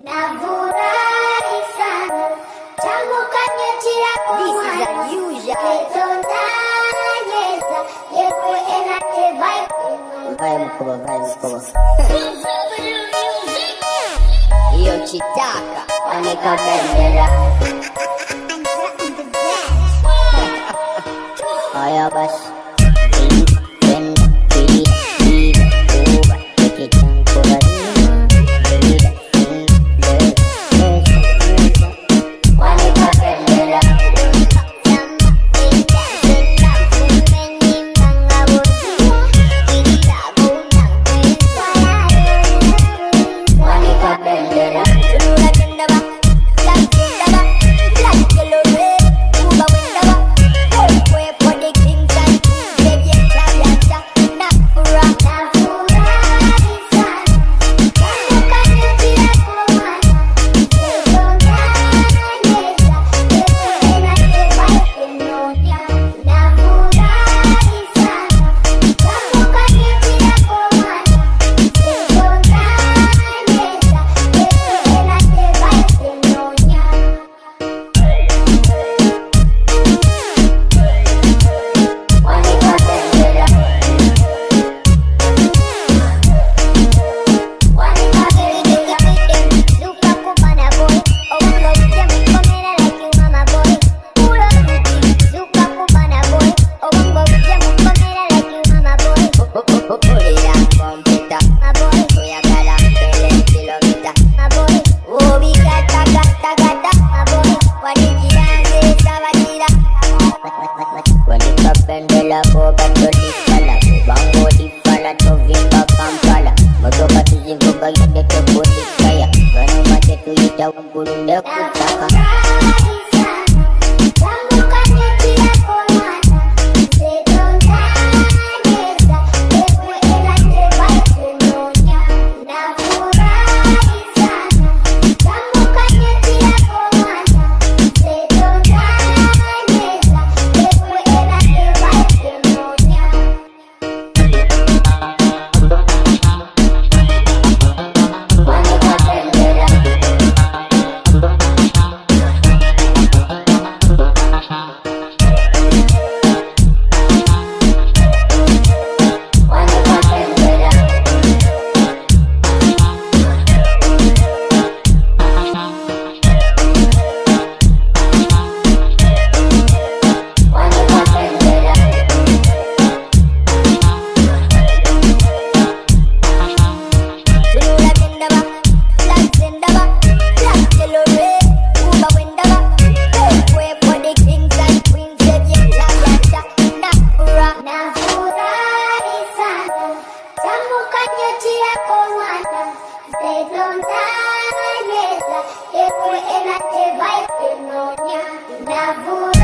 Nafurahi sana tangu kanyetira This is unusual. Etondanyeza yekwe enateva Vae mkoba, vae mkoba. Hiyo chitaka wanika bendera. Haya basi. Wanika bendera. Wanika bendera. Nafurahi sana tangu kanyetira mwana Etondanyeza yekwe enateva Nafurahi sana tangu kanyetira mwana Etondanyeza yekwe enateva Wanika bendera. Pulira kompyuta, oyagala mpele kilomita. Wanika bendera boba tolifala, bango lifala tovimba Kampala. Motoka tuzivuga yadde tekulikaya, bano tetuyita waggulu ne ku ttaka. Nafurahi sana tangu kanyetira mwana Etondanyeza yekwe enateva Nafurahi sana tangu kanyetira mwana Etondanyeza yekwe enateva Wanika bendera. Wanika bendera. Wanika bendera. Nafurahi sana tangu kanyetira mwana Etondanyeza yekwe enateva Nafurahi